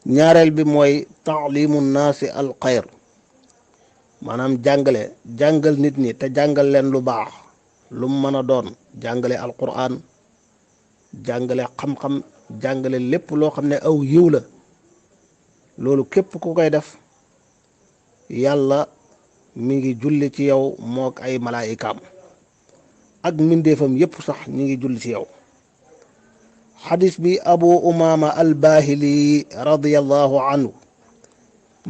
ñaareel bi mooy taalimu naasi al xayr maanaam jàngal nit ñi te jàngal leen lu baax lu mu mën a doon jàngale alquran jàngale xam-xam jàngale lépp loo xam ne aw yiw la loolu képp ku koy def yàlla mi ngi julli ci yow mook ay malaayikaam ak mbindeefam yépp sax ñi ngi julli ci yow. xadis bi abu umaama albaahili radiyallahu anhu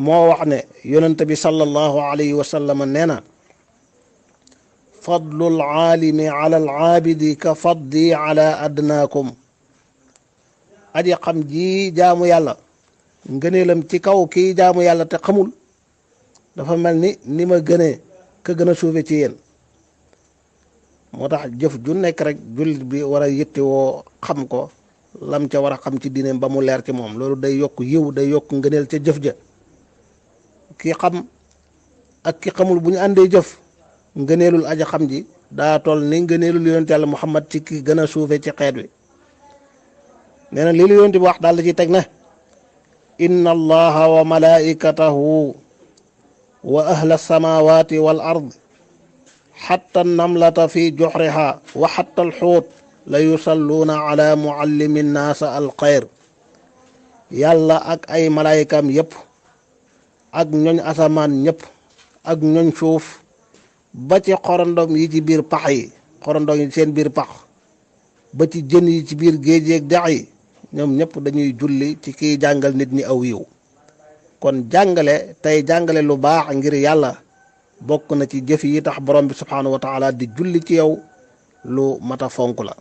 moo wax ne yonent bi sallallahu alayhi wa sallam nee na fadlul aalimi ala alaabidi ka fadli ala adnaakum aji xam ji jaamu yàlla ngëneelam ci kaw kii jaamu yàlla te xamul dafa mel ni ma gënee ka gën a suufe ci yéen. moo tax jëf ju nekk rek jullit bi war a yittewoo xam ko lam ca war a xam ci diineem ba mu leer ci moom loolu day yokk yiw day yokk ngëneel ca jëf ja ki xam ak ki xamul bu ñu àndee jëf ngëneelul aja xam ji daa toll ni ngëneelul yonent yàlla muhammad ci ki gën a suufe ci xeet wi. nee na lii la yonent bi wax daal la ci teg ne inna allaha wa malaikatahu wa ahla samawati wal ard xatta namlata fi joxriha wa xatta alxuut la yusalluuna ala muallimi nnaasa alxayr yàlla ak ay malaayikaam yépp ak ñooñ asamaan ñépp ak ñooñ suuf ba ci xorondom yi ci biir pax yi xorondom yi seen biir pax ba ci jën yi ci biir géej yeeg dex yi ñoom ñépp dañuy julli ci kiy jàngal nit ñi aw yiw kon jàngale tey jàngale lu baax ngir yàlla bokk na ci jëf yi tax borom bi subhaanahu wa taala di julli ci yow lu mata fonk la.